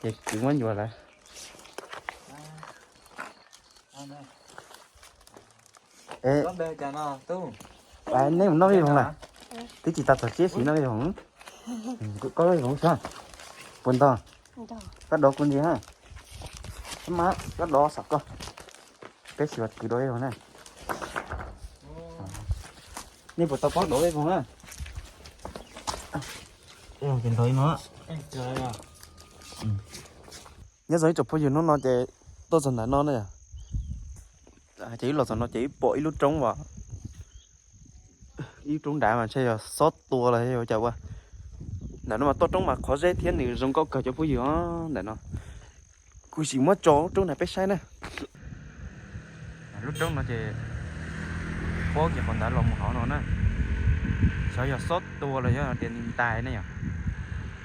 Ces kwv muab ncuav lawm. Nej mus noj vij voog lawm. Twb tsis tas txog tsiab sim noj vij voog. Koj vij voog xwb. Puas ntog? Koj dov kuv ntxiv ha. Koj dov xav koj. Peb sim kwv dov vij voog na. Nej puas tau paub dov vij voog na? Ntog no. Nyob zoo ib tsoom phooj ywg, hnub no ces tuaj txog ntawm no na yom. Ces wb los txog no ces wb pom ib lub roob as, ib lub roob nrad mas ntshe yog xob tua los yog cas ua. Ntawm no mas toj roob mas qhov zeb thiab nws zoo nkauj kawg cov phooj ywg os. Ntawm no kuv sim muab tso lub roob ntawd peb saib na. Lub roob no ces puab kiag qhov ntawd los mus hauv no na. Xyov yog xob tua los yog tias nws ntais ne yom,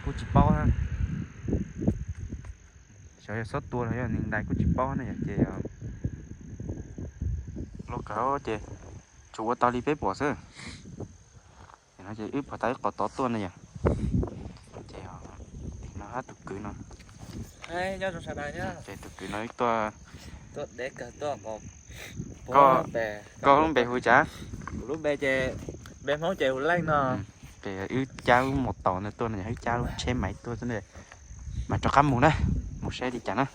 kuj tsis paub. Xyov yog xob tua los yog nws ntais kuj tsis paub ne yom. Ces lub kawg ces tsuas ua tau li peb pom xwb. Ces no ces wb puag ta ib qhov tod tuaj ne yom. Ces tim no hab tus kwv no, ces tus kwv no wb tuaj. Koj lub npe hu cas? Kuv lub npe ces npe Hmoob ces hu Leej no. Ces wb cab lub mos taus ntawd tuaj no, wb cab lub tsheb maiv tuaj xwb na, mas rov qab mus na, mus saib li cas na.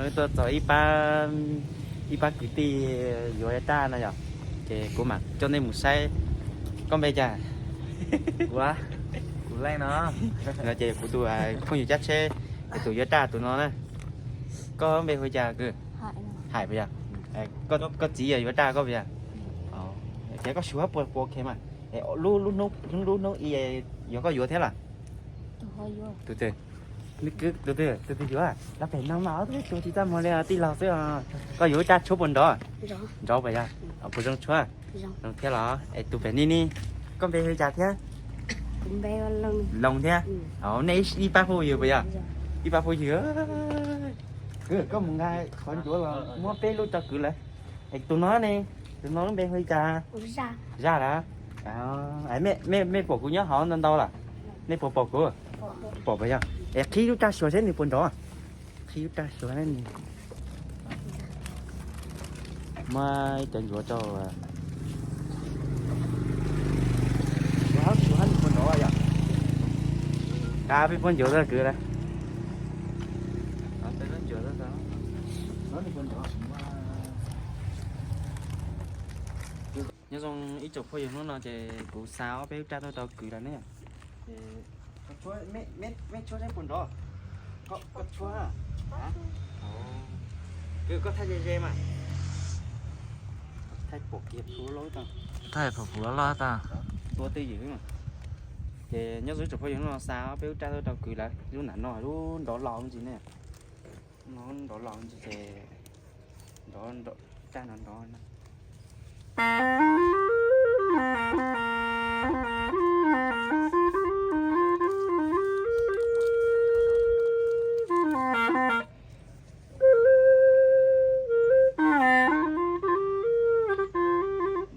Wb tuaj txog ib pab, ib pab kwv tij yuav raj no yom, ces kuv mam coj nej mus saib. Koj npe cas? Kuv, kuv Leej no. No ces kuv tus phooj ywg cab tsheb, es tus yuav raj tus no na. Koj npe hu cas kwv? Hais puas yog? Koj txiv yog yuav raj koj puas yog? Ces koj xyuas puas puas ok mas. Lub hnub i yuav koj yuav thiab los? Tus twg? Tus twg? Tus twg yuav? Los pem no mas ob tug tsis txaj muag li tij laug xwb. Koj yuav raj tshuab puas nrov? Nrov puas yog? Puas zoo tshuab? Zoo thiab los? Es tus pem ni ni, koj npe hu cas thiab? Loos thiab. Nej ib pab phooj ywg puas yog? Ib pab phooj ywg. Kwv, koj mus nqa qhov ncuav los muab peb lub rau kwv lawm. Es tus no ne, tus no lub npe hu li cas? Zaj lawm. Mej pom kuv nyob hauv ntau ntau lawm? Nej puas pom kuv? Pom puas yog? Es qhib lub raj xyuas seb nws puas nrov. Qhib lub raj xyuas ne. Muab cov ncuav rau. Ncuav hab ncuav hab nws puas nrov yom? Nqa peb puab ncuav tau kwv lawm. Nyob zoo ib tsoom phooj ywg, hnub no ces kuv xa ob peb lub raj tuaj rau kwv lawm ne. Mej tshuab seb puas nrov. Koj tshuab, koj thaij ze ze mas. Thaij pom kiag plhu loj loj tag. Thaij pom plhu loj loj tag. Tua twj ywm. Ces nyob zoo ib tsoom phooj ywg, hnub no xa ob peb lub raj tuaj rau kwv lawm. Lub nram no lub nrov laus ntsis ne. Nrov laus ntsis ces nrov, raj nrov nrov.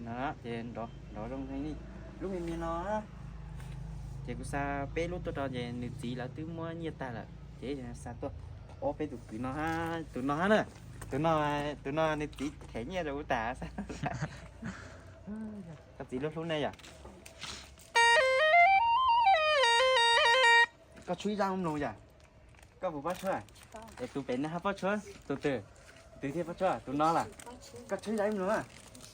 No ces nrov zoo li lub me me no. Ces kuv xa peb lub tuaj rau ces nws txiv lawv twb muab nyiaj tag lawm ces xa tuaj ob peb tus kwv no, tus no na, tus no, tus no nws txiv them nyiaj rau kuv tas. Koj txiv lub hlub nej yom? Koj tshuab ib zaj mloog yom? Koj puas paub tshuab? Es tus pem no hab paub tshuab? Tus twg? Tus twg thiaj paub tshuab? Tus no lawm. Koj tshuab ib zaj mloog na.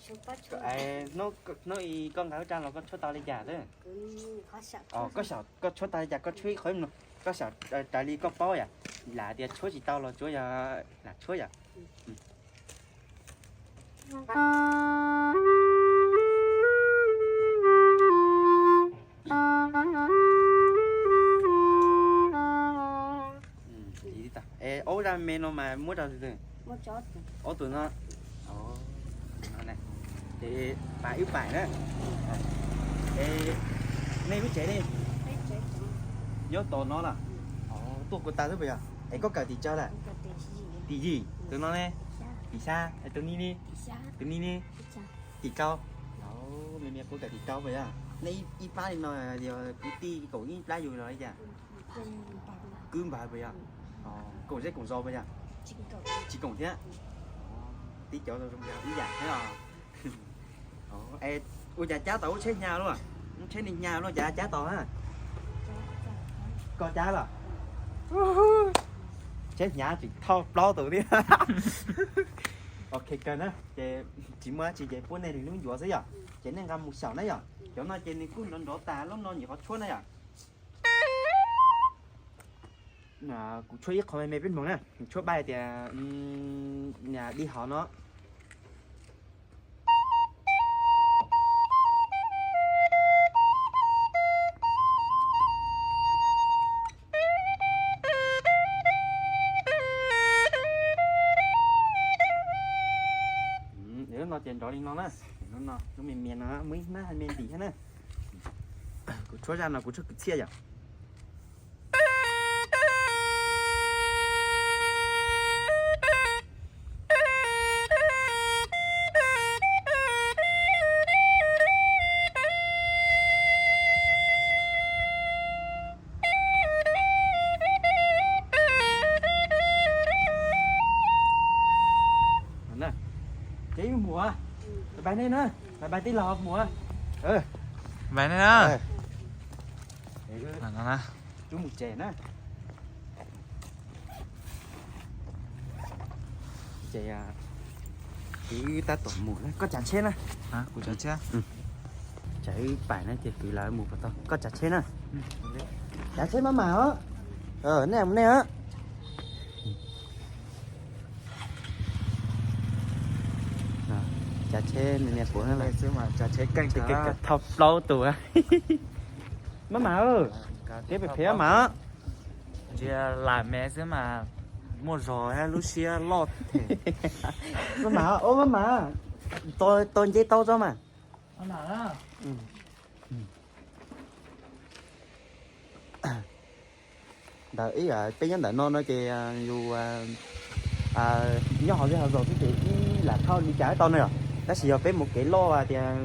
Hnub, hnub i koj nqa lub raj los koj tshuab tau li cas xwb? Koj tshuab tau li cas koj tshuab ib qho no, koj xyaum raws li koj paub yom. Lam tias tshuab tsis tau los tsuav yog lam tshuab yom. Ob zaj me no mas muab rau tus twg? Ob tug no. Ces pais wb pais na. Nej lub tsev ne? Nyob tom no los? Tuaj kuv tas xwb puas yog? Es koj kawm tim tsawg lawm? Tim yim. Tus no ne? Tim xya. Tus ni ne? Tus ni ne? Tim rau. Me me kuv kawm tim rau puas yog? Nej ib pab li no yog kwv tij koom ib plab yug los li cas? Kwv npawg puas yog? Koom zej koom zos puas yog? Tsis koom thiab. Tib cov zoo ib yam thiab os. Es ua cas cab tau lub tsheb hnyav luaj? Lub tsheb ni hnyav luaj cas cab tau na? Koj cab los? Tsheb hnyav tseem thauj plaub tus thiab. Ok kawg na, ces tsis muaj dab tsi ces pub nej hnub ncuav xwb yom, ces nej nqa mus xyaum na yom. Cov no ces nws kuj nrov nrov tas lub no nyuam qhuav tshuab na yom. Kuv tshuab ib qho me me peb hmoov na, tshuab npaij tias dij hov no. Lub no ces nrov li no na, lub me me no muaj ib hnab me ntim thiab na. Kuv tshuab zaj no kuv tshuab kwv txhiaj yom. Ces mus, bye bye nej na, bye bye tij laug mus. Bye nej na. Wb mus tsev na. Ces wb tab tom mus na, koj tsav tsheb na. Kuv tsav tsheb. Ces wb pais na ces kwv lawv mus puas tau, koj tsav tsheb na. Tsav tsheb maj mam os. Nej mus nej os. Tsav tsheb me me puav xwb mas, tsav tsheb keej, thauj plaub tus. Maj mam, kev phem phem maj mam. Ntsia lam me xwb mas muaj zog lub siab loj thiab. Maj mam, maj mam, tos nce tau tso mas. Ntawm ib peb nyob ntawm no no ces yus nyob hauv zej hauv zos xwb ces ib lam thauj li cas tau na yom. Tab sis yog peb mus kev loj tias,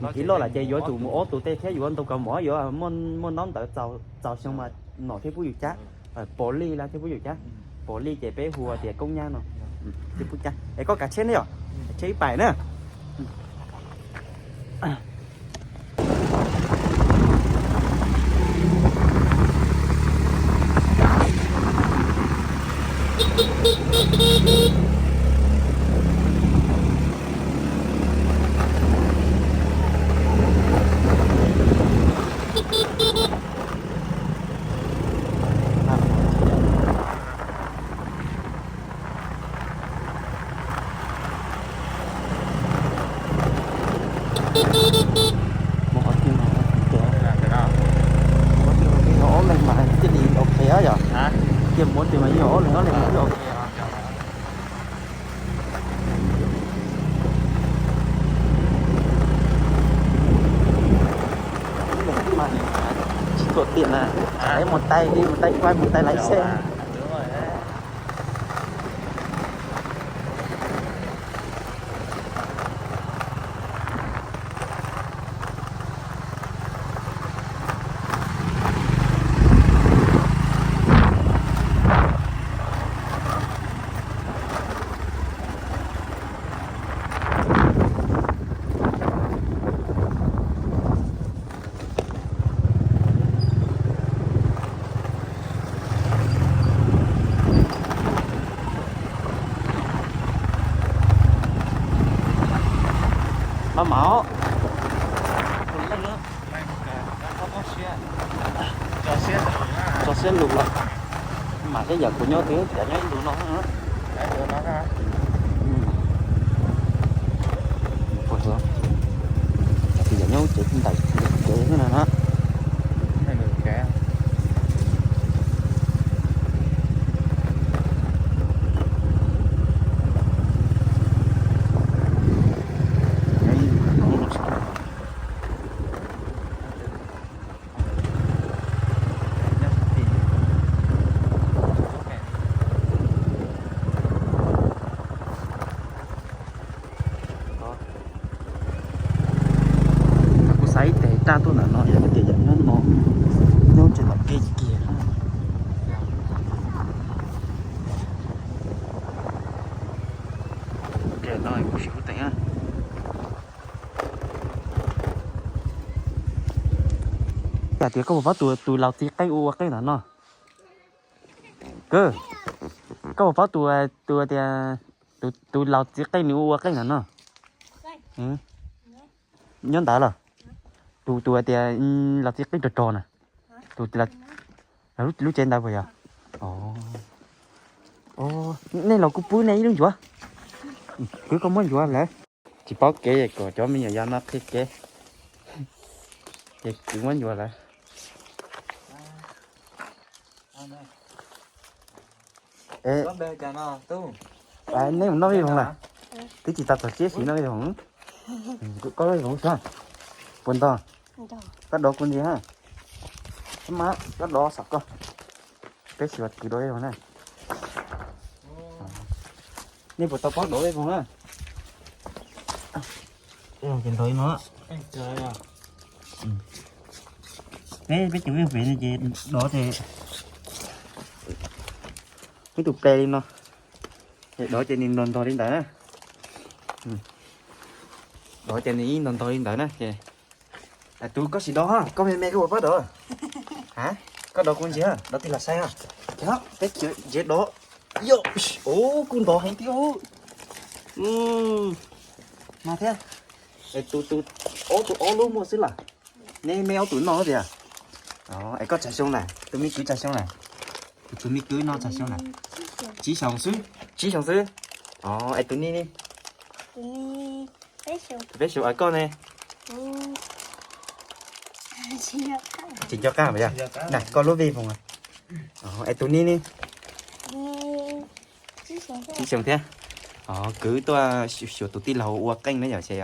mus kev loj lawm ces yuav tsum mus ob tug tej thiab yuav ntau kaus mom, yuav muaj ntaub ntawv txaus xyoo mas nom thiaj pub yus cab. Pos lij lawv thiaj pub yus cab. Pos lij ces peb hu tias koob nyab no thiaj pub cab. Es koj kav tsheb na yom, tsheb ib pais na. Mus qhov twg mas, mus qhov twg mas yog ob leeg mas thiaj li ok yom. Cia mus qhov twg mas yog ob leeg ob leeg mas thiaj ok. Tsis thuam tiam na, mus tay, mus tay quay, mus tay lái xe. Mas tso siab lug los mas thiab yam kuv nyob twb cov nyob ib ntus no. Yam nyob tsev ntawm kev no na. Kuv xav ib teg raj tuaj ntawm no yog tias yam nyob no, nyob tsev ntawm kev kiag. Ntawm no kuv sim hu teem. Yog tias koj puas paub tus laus txiv qeej ua ua qeej ntawm no? Koj puas paub tus, tus tias, tus laus txiv qeej nws ua ua qeej ntawm no? Nyob ntawd los? Tus, tus tias laus txiv qeej rog rog na. Tus, lub tsev ntawd puas yog? Nej los kuv pub nej ib lub ncuav. Kwv koj muab ncuav lawm. Tsis paub kev kom cov me nyuam yaus no qhia kev. Ces kwv muab ncuav lawm. Nej mus noj vij voog lawm. Twb tsis tau txog tsiab sim noj vij voog. Koj vij voog xwb. Puas ntog? Koj dov kuv ntxiv ha. Mas koj dov saum koj. Peb xyuas kwv dov vij voog na. Nej puas tau paub dov vij voog na? Ces ntog li no. Peb, peb cov vij voog pem no ces dov ces ib tug ple li no. Dov ces nws ntog ntog li ntawd na. Dov ces nws ib ntog ntog li ntawd na ces. Tus koj sim dov, koj me me koj puas paub dov? Koj dov kuv ntxiv, dov tij laug saib. Peb ntxiv dov. Yog, kuj ntog heev thiab. Mas thiab. Tus, tus, ob tug ob lub muaj xwb las. Neb me ob tug noj tias. Es koj tsawg xyoo lawm? Tus me kwv tsawg xyoo lawm? Tus me kwv no tsawg xyoo lawm? Tsib xyoos xwb. Tsib xyoos xwb. Es tus ni ne? Peb xyoo. Koj ne? Tsis nco qab mas yog. Na koj lub vij voog. Es tus ni ne? Tsib xyoos thiab. Kwv tuaj xyuas tus tij laug ua qeej na yom, ces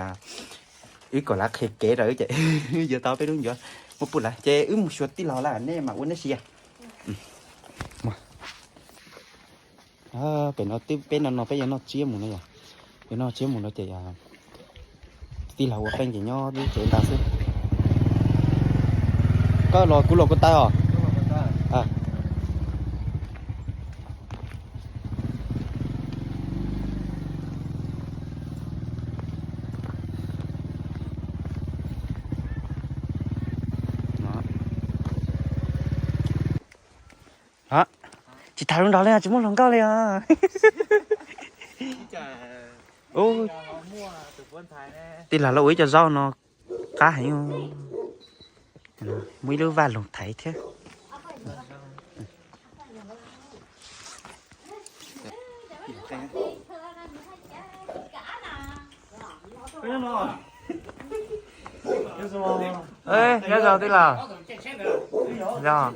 wb kom lawv qhia kev rau wb ces wb yuav tau peb lub ncuav muab pub lawv ces wb mus xyuas tij laug lawm nej mam ua neb sia. Pem no twb peb no no peb yuav noj tsiab mus no yom. Yuav noj tsiab mus no ces tij laug ua qeej ces nyob lub tsev ntawd xwb. Koj los kuv los ko taw os. Tsis tham lus nrog li, tsis muaj hluas nkauj li os. Tij laug los ua ib co zaub no qab heev. Muaj ib lub vaj loog thaiv thiab. Nyob zoo tij laug. Yog.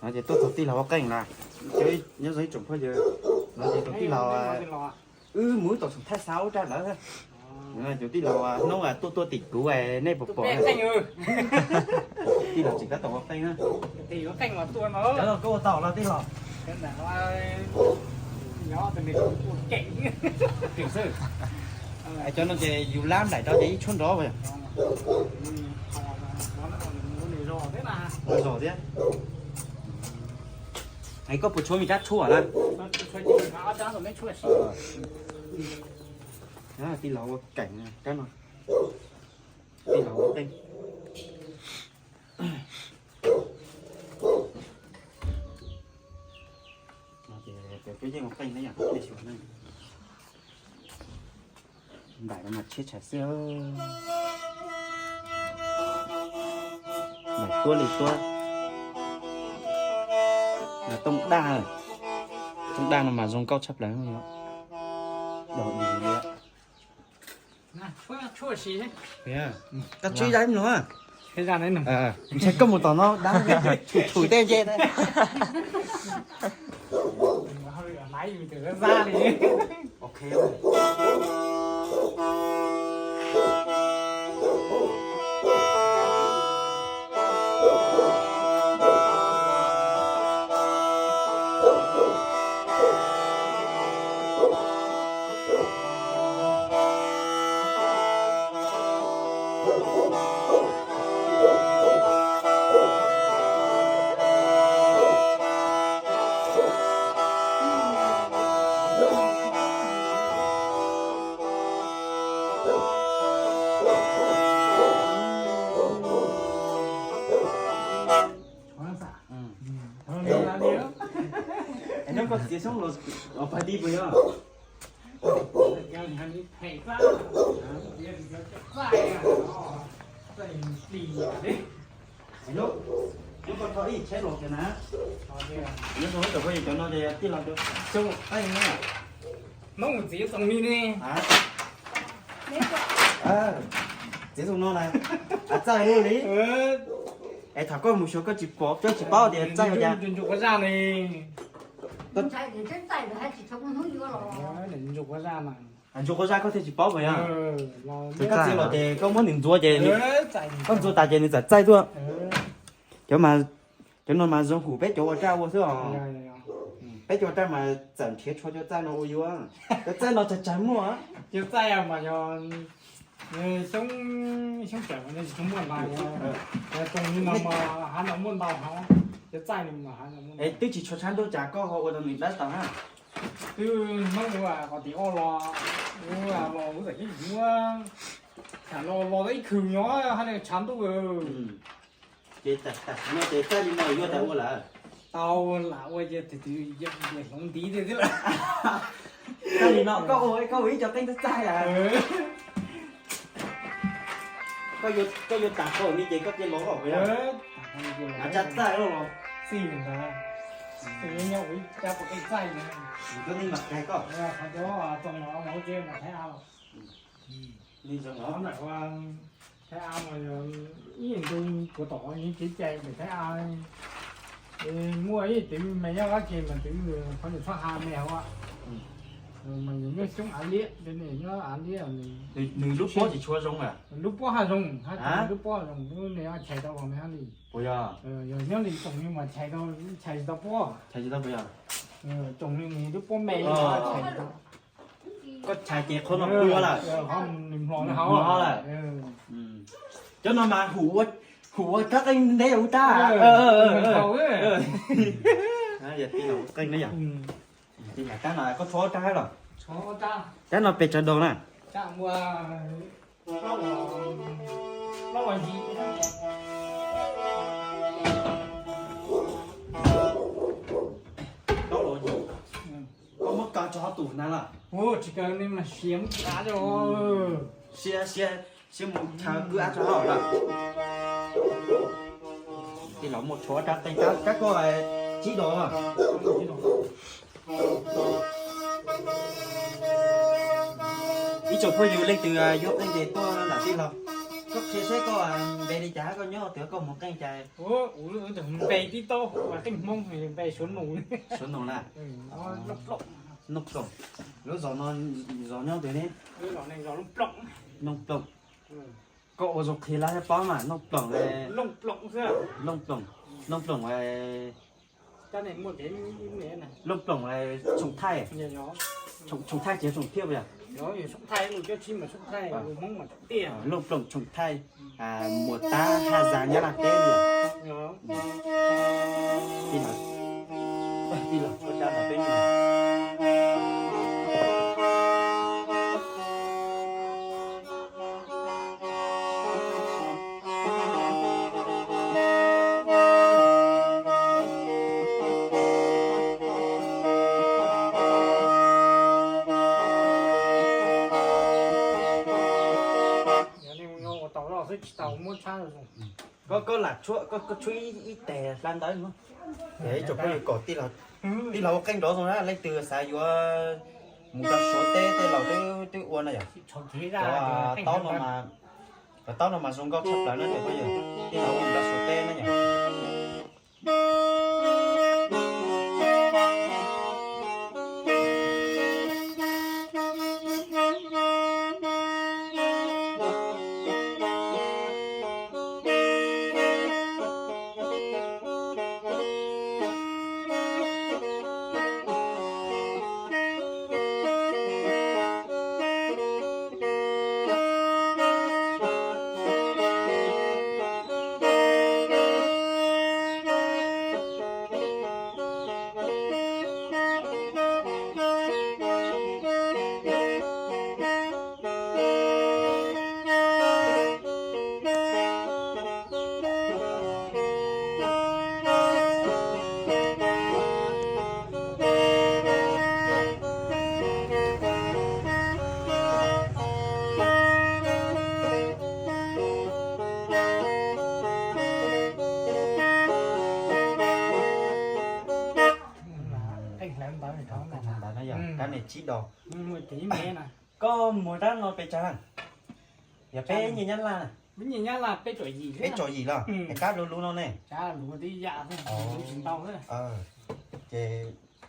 No ces tuaj txog tij laug ua qeej na. Nyob zoo ib tsoom phooj ywg, no ces tus tij laug, wb mus wb tau tsoom thaij xav ub raj lawm. Tus tij laug hnub tuaj tuaj tim kuv nej puas pom? Tij laug tseem tab tom ua qeej na. Koj ua tau los tij laug. Cov no ces yus lab nplaim rau ces ib tshuab nrov. Zos thiab. Es koj puas tshuav me rab tshuaj na? Tij laug ua keem rab no. Tij laug ua qeej. Ntais no mas tshiab tshaj xwb. Ntais tuab li tuab. Mas tooj daj, tooj daj no mas zoo nkauj tshaj plaws. Dog di li. Koj tswb zaj ib nus. Ntshai koj mus tom no dab thum thum tej nce. Nyob koj txiav xyoob los pais di puas yog? Nub, nub koj tho ib tsheb los kiag na. Nyob rau cov phooj ywg cov no ces tij laug cov xyoob qaij na. Nub txiav zoo li ne. Txiav zoo no na. Txaij luaj li. Es thaum koj mus xyuas koj tsis pom, koj tsis paub tias txaij ua cas. Ntsuag quav zaj ne. Ntsuag quav zaj koj thiaj tsis paub puas yog? Koj txiav los ces koj muab nws ntxuav ces, koj ntxuav tas ces nws txawm txaij tuaj. Cov, cov no mas zoo hum peb cov ua raj ua xwb os. Peb cov ua raj mas txawm nrhiav tshua cov txaij no ua yuav. Cov txaij no tsawg tsawg muaj. Cov txaij mas yog xyoob, xyoob tseem tsis tshua muaj ntau. Yog tsoom li no mas hav no muaj ntau hov. Cov txaij no mas hav no muaj ntau. Es twb tsis tshua tshaib ntuj cas koj ho ua rau nws dawb tag na. Twb Hmoob ua qhov tim ub los, ua los ua txawm kev ua, tsam los los ib khw nyob hab tshav ntuj. Ces tam sim no ces txaij li no yuav tau ua lawm. Tau lam ua ces tus twg hloov ntiv xwb lawm. Txaij li no koj ua, koj ua ib co qeej txaij txaij lawm. Koj yuav tas qhov ni ces koj cia los os. Mas tsa txaij los los. Xij ntawd, nyob ua ib rab qeej txaij. Koj nej mam kais koj. Thaiv Av mas ib ntu puas tom kev cai pem Thaiv Av, muaj ib twv me nyob Vab Kiag mas twv qhov ntawd txhob ha me hauv, mas nws nyob xyoob Av Liab, nws nyob Av Liab. Nws lub pob tsis tshua zoo a? Lub pob ha zoo, lub pob zoo, nws chais tau los me hab li. Puas yog? Yog nyob li tsoom li mas chais tsis tau pob. Chais tsis tau puas yog? Tsoom li nws lub pob me chais tsis tau. Koj chais ces qhov no plua lawm. Nws mlos hauv lawm. Cov no mas hum ua rab qeej nteb ua tag. Yog tij laug ua qeej na yom. Ces yam kab no koj tshuab ob rab los? Kab no pes tsawg dos na? Koj muab kaw tso hauv tus na los? Tsis kaw, siav, siav, siav mus chaw kwj ab tso hauv lawm. Tij laug muaj tshuav rab qeej, kab koj tsib dos. Ib tsoom phooj ywg leej twg yuav qeej ces tuaj nram tij laug. Koj qhia seb koj npe li cas hab koj nyob twg, koj mus qeej cas? Npe tib tau qeej Hmoob npe Suav Noog. Suav Noog na? Noog Ploom. Lub zos no, zos nyob twg ne? Noog Ploom. Koj ua zoo qhia lawv paub mas Noog Ploom. Looj Ploom, Noog Ploom, Looj Ploom Tshoom Thaij. Tshoom Thaij tsis yog Tshoom Thiaj puas yog? Looj Ploom Tshoom Thaij, Muas Tab Haj Zas Nyab Laj teb li. Tij laug, tij laug, ua cas peb Tsis tau muab tshab zoo. Koj, koj lam tshuab, koj, koj tshuab ib, ib teg hla ntawd no. Ib tsoom phooj ywg kom tij laug, tij laug ua qeej nrov zoo na, leej twg xav yuav mus rau Suav teb tej laus twb, twb ua na yom. Cov taub no mas, cov taub no mas zoo nkauj tshaj plaws na cov phooj ywg, tij laug ua mus rau Suav teb na yom. Ntawd no yog kab niag tsib do. Koj muag rab no pes tsawg? Yog peb nyiaj Nyab Laj na. Peb tsom yim los, kab luv luv no ne.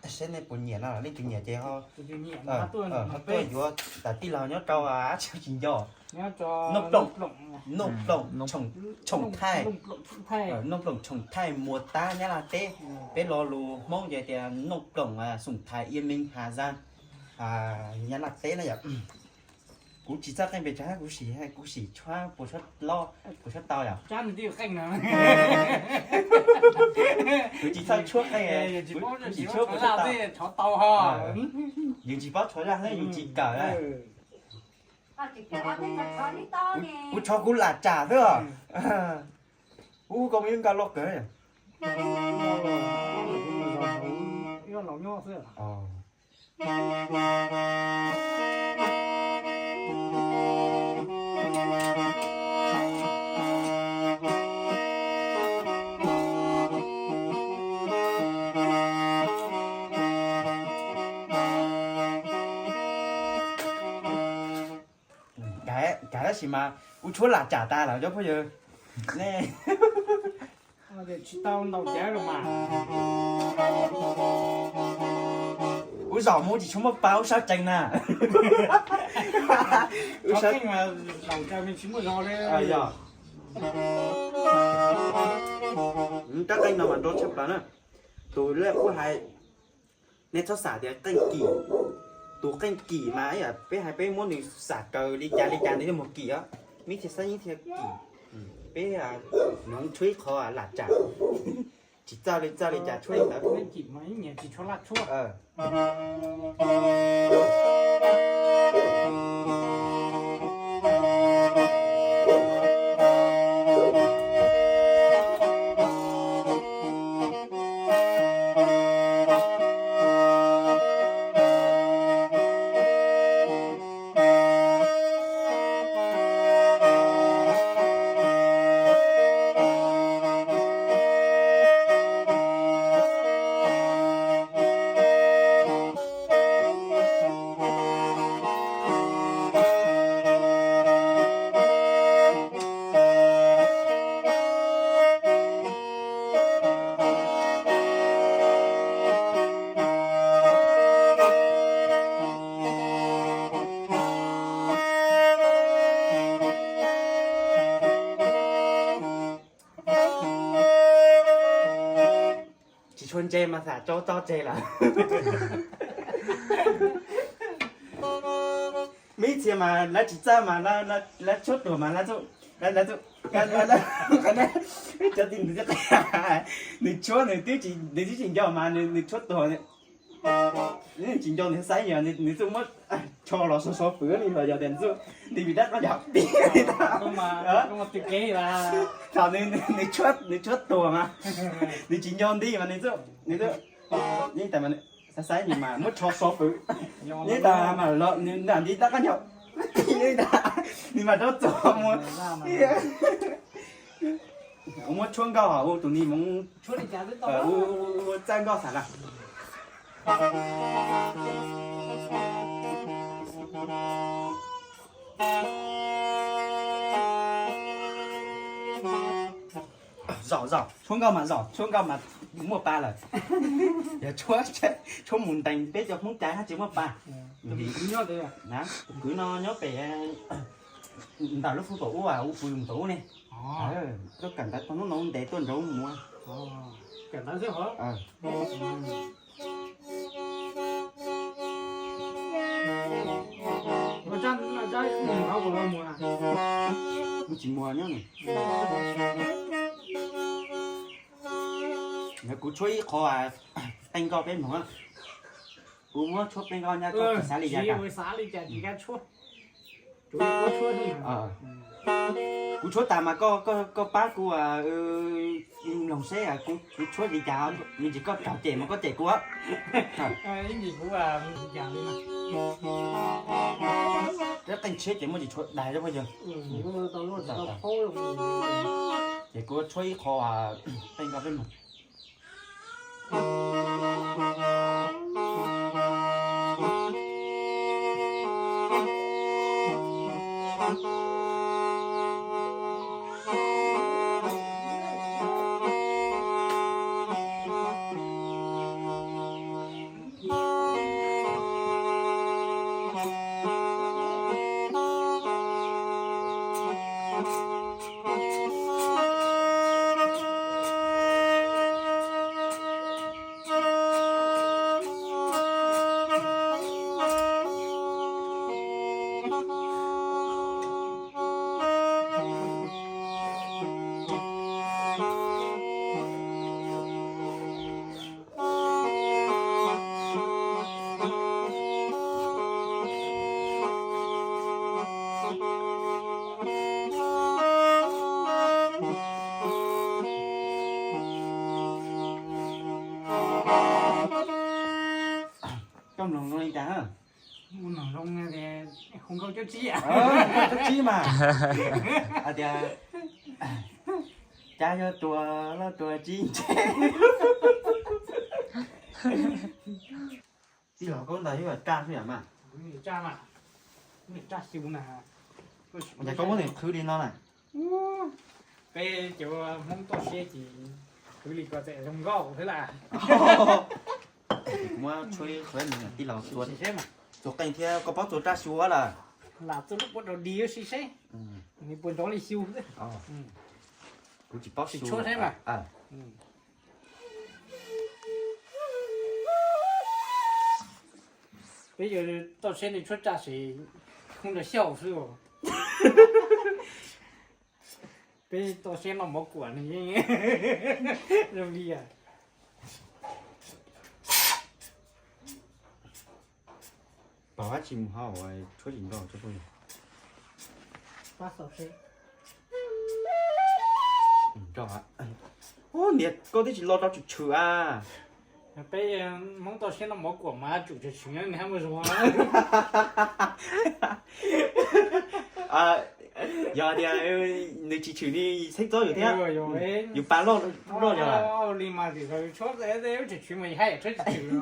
Ces saib nej puas nyiam no, leej twg nyiam ces ho, ho tuaj yuav. Tam tij laug nyob rau ab tsi nco, Nooj Ploom, Nooj Ploom Tshoom Thaij, Nooj Ploom Tshoom Thaij muas tab Nyab Laj teb. Peb lo lus Hmoob ces tias Nooj Ploom Xoom Thaij Ia Meej Has Zaj, Nyab Laj teb na yom. Kuv tsis txawj qeej pes tsawg, kuv sim, kuv sim tshuab puas tshuab loj, puas tshuab tau yom. Kuv tsis txawj tshuab qeej, kuv sim tshuab puas tshuab tau. Yus tsis paub tshuab zaj thiab yus tsis kawm. Kuv tshuab kuv lam tsam xwb os. Ub, koj muaj ib nkaus loj kawg. Kav tab sis mas kuv tshuab lam tsam tas lawm cov phooj ywg. Nej tsis tau ntaus cawv los mas. Ub, zaum mus tsis tshua muaj pa ub sab tsees na. Ub sab tsees mas zaum cawv tsis muaj zog li. Rab qeej no mas nrov tshaj plaws na. Tus lej ub hais, nej txhob xav tias qeej kim, tus qeej kim mas peb hais peb muab nws xam kaws li cas li cas nws thiaj mus kim os. Mib thiaj xab yeeb thiaj kim. Peb nws tshuab ib qho lam tsam. Tsis txawj li, txawj li cas tshuab li ntawd. Tsis tshua ntse mas xam tso tso tseg lawm. Mib txhia mas lawv tsis txawj mas lawv tshuab tuag mas lawv, lawv, cov ti nws, nws tshuab nws twb tsis nco mas nws tshuab tuag. Tsis nco nws xaib nyias nws txawj muab tsho los so so pwm li los yog tias nws txawj nti vim dab qab ncaug pib li tau. Thaum nws tshuab tuag mas nws tsis nco nti mas nws txawj, nws txawj, yeej tas mas xaib xaib nyias mas muab tsho so pwm. Yeej tas mas nws nti dab qab ncaug. Nws mas rov txog mus. Kuv muab tshuab nkauj, ua tus ni mus ua txawj nkauj xav na. Zaum zaum, tshuab nkauj mas zaum, tshuab nkauj mas muaj pa lawm. Yog tshuab, tshuab mus ntees peb cov Hmoob Caiv hab tsis muaj pa. Tus kwv no nyob pem ntawm lub fub tom ub, ua pw mus tom ub ne. Tuaj kawm ntawv tau hnub no ntev tuaj nraud mus. Kuv tsis muag nyob. Kuv tshuab ib qho qeej nkauj peb mloog. Kuv muab tshuab qeej nkauj nyab koj xav li cas. Kuv tshuab tas mas koj pab kuv mloog seb kuv tshuab li cas, me ntsis koj raug cem mas koj cem kuv. Qeej tshiab ces muaj tsis tshuav dais phooj ywg. Ces kuv tshuab ib qho qeej nkauj peb mloog. Koj mloog zoo li cas? Mloog zoo, hu nkauj cab tsib, cab tsib mas. Hais tias cab yuav tua loj tua tsib ntseg. Tij laug, koj ntawd yog raj xwb yam mas. Raj xyu na. Cas koj muab nws qhwv li no na? Peb cov Hmoob toj siab ces qhwv li ko txawm zoo nkauj xwb las. Kuv muab tshuab ib qho, tij laug txua qeej thiab koj paub txua raj xyu lawm. Lam txua lub pov rau di ua si seb nws puas nrov li xyu xwb. Kuv tsis paub xyu. Peb yuav toj siab nws tshuab raj ces khoob rau xyaum xwb os. Peb toj siab noj mov kuam nws yeej zoo li. Pab tsis mus hauj, tshuab tsis nrog. Niam, koj twb tsis los rau tshwm tshwm a. Peb Hmoob toj siab noj mov kuam mas tsum tshwm tshwm nws hab muaj zoo. Yog tias nws tsis tshwm ni xeeb txob yus thiab. Yus pa loj loj yog li mas tshwm tshwm mas haj yam tshuab tsis tshwm.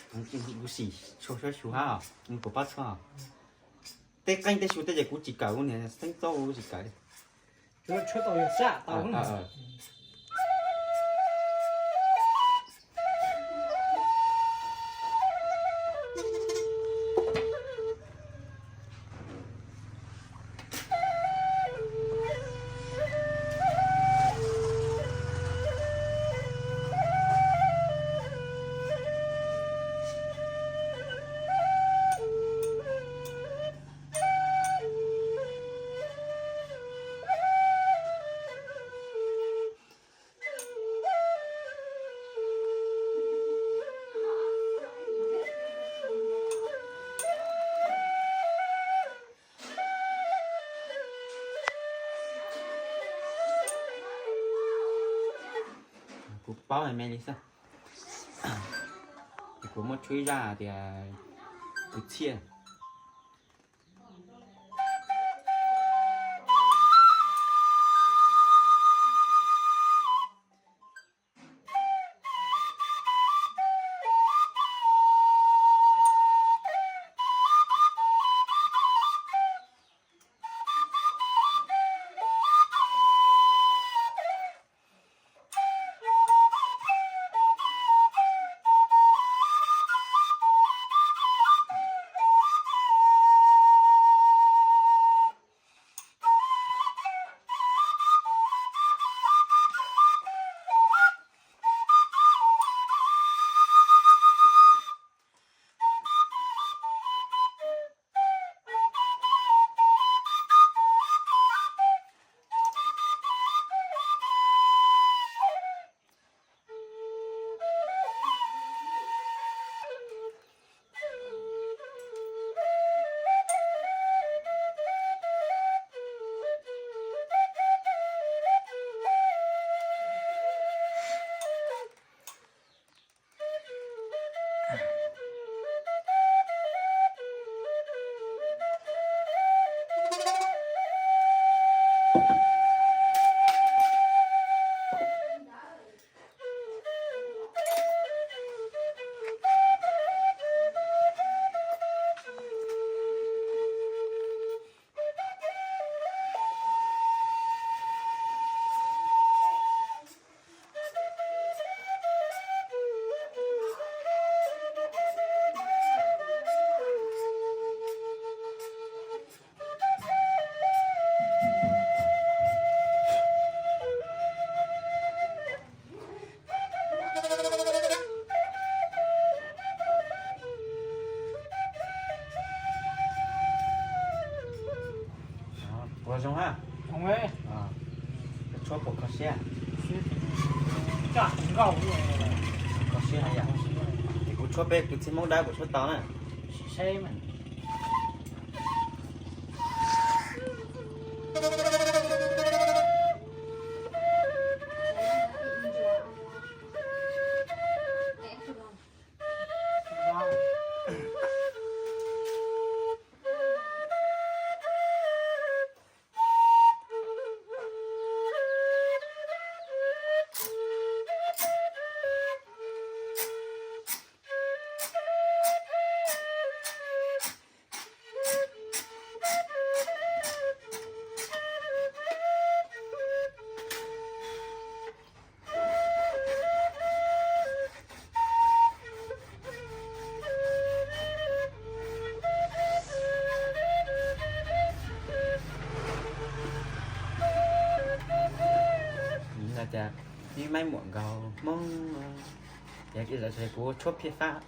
Kuv sim tshuab xyu hab, kuv pab tshuab. Tej qeej tej xyu tej ces kuv tsis kawm, kuv niam xeeb txob kuv tsis kawm. Kuv paub me li xwb. Kuv muab tshuab ib zaj tias kwv txhiaj. Ua zoo ha. Kuv tshuab puas kho siab? Kho siab na yom. Es kuv tshuab peb tus txiv Hmoob dawb puas tshuab tau na. Ib maib muam nkaus Hmoob, kuv tshuab phiaj fab.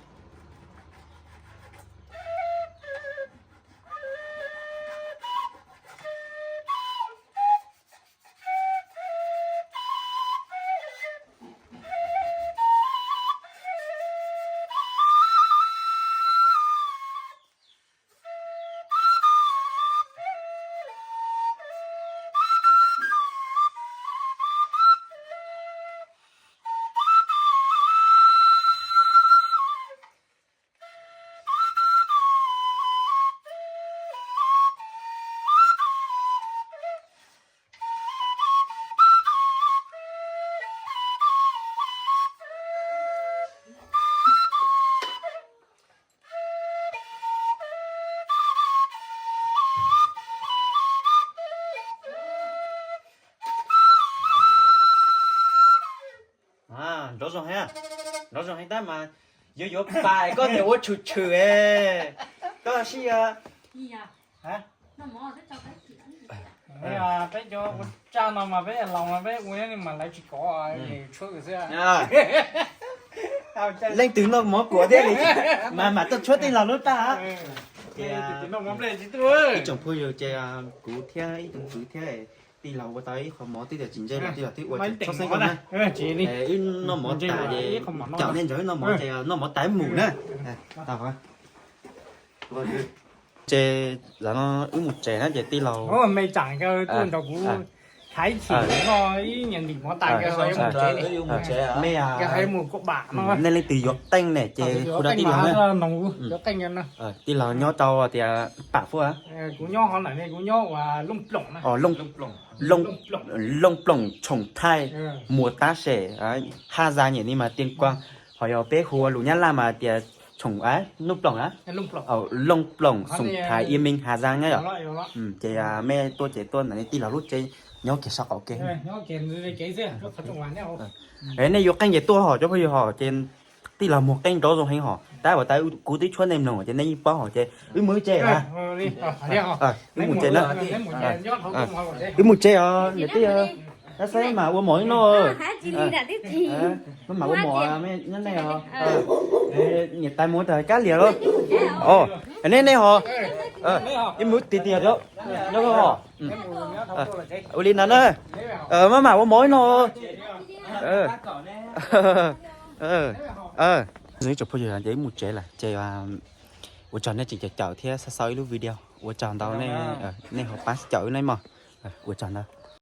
Nrov zoo heev, nrov zoo heev tab mas yuav yuav pais koj niag ua tshwm tshwm es koj sib. Peb cov ua tsaj no mas peb laus mas peb ua li mas lawv tsis kov, tshuab xwb. Leej twg noj mov kuam thiab li mas mam tuaj tshuab tij laug lub raj. Ib tsoom phooj ywg ces kuv thiab ib tug kwv thiab tij laug ua tau ib qho mov twb tsis ntse los tij laug twb ua tshwj xeeb na. Wb noj mov tas ces caum nej ntsoov wb noj mov ces noj mov tas wb mus na. Ces zaum no wb mus tsev na ces tij laug, me tsam nkaus tuaj nrog kuv thaiv chim no ib nyuag ntim mov tas nkaus. Me, nej leej twg yuav qeej ne ces hu rau tij laug na. Tij laug nyob rau tias pam fuaj. Kuv nyob hov ntawm ne, kuv nyob ua Looj Ploom na. Looj Ploom, Tshoom Thaij, Muas Tab Sem, Haj Zas, Nyem Nis mas Tias Kuas, ho yog peb hu ua lus Nyab Laj mas tias Tshoom Nuj Ploom na. Looj Ploom, Xoom Thaiv, Ia Meej, Haj Zas na yom. Ces mej tuaj ces tuaj ntawm tij laug lub tsev, nyob kiag sab qaum kev. Nej yuav qeej ces tuaj hos cov phooj ywg hos ces tij laug muag qeej nrov zoo heev hos tab uas tas kuv twb tshuab nej mloog ces nej yeej paub hos ces wb mus tsev na. Wb mus tsev na. Wb mus tsev os niam tij. Tab saib mam ua mov ib noj. Maj mam ua mov nyob nej os. Niam tais mus tag kab lias los. Nej nej hos. Wb mus tiag tiag os. Nyob hos. Ua li no na. Maj mam ua mov ib noj. Ib tsoom phooj ywg, ces wb mus tsev lawm ces ua tsaug nej tseem caum thiab xav xaub ib lub video, ua tsaug ntau, nej ho pab caum wb nawb mog. Ua tsaug ntau.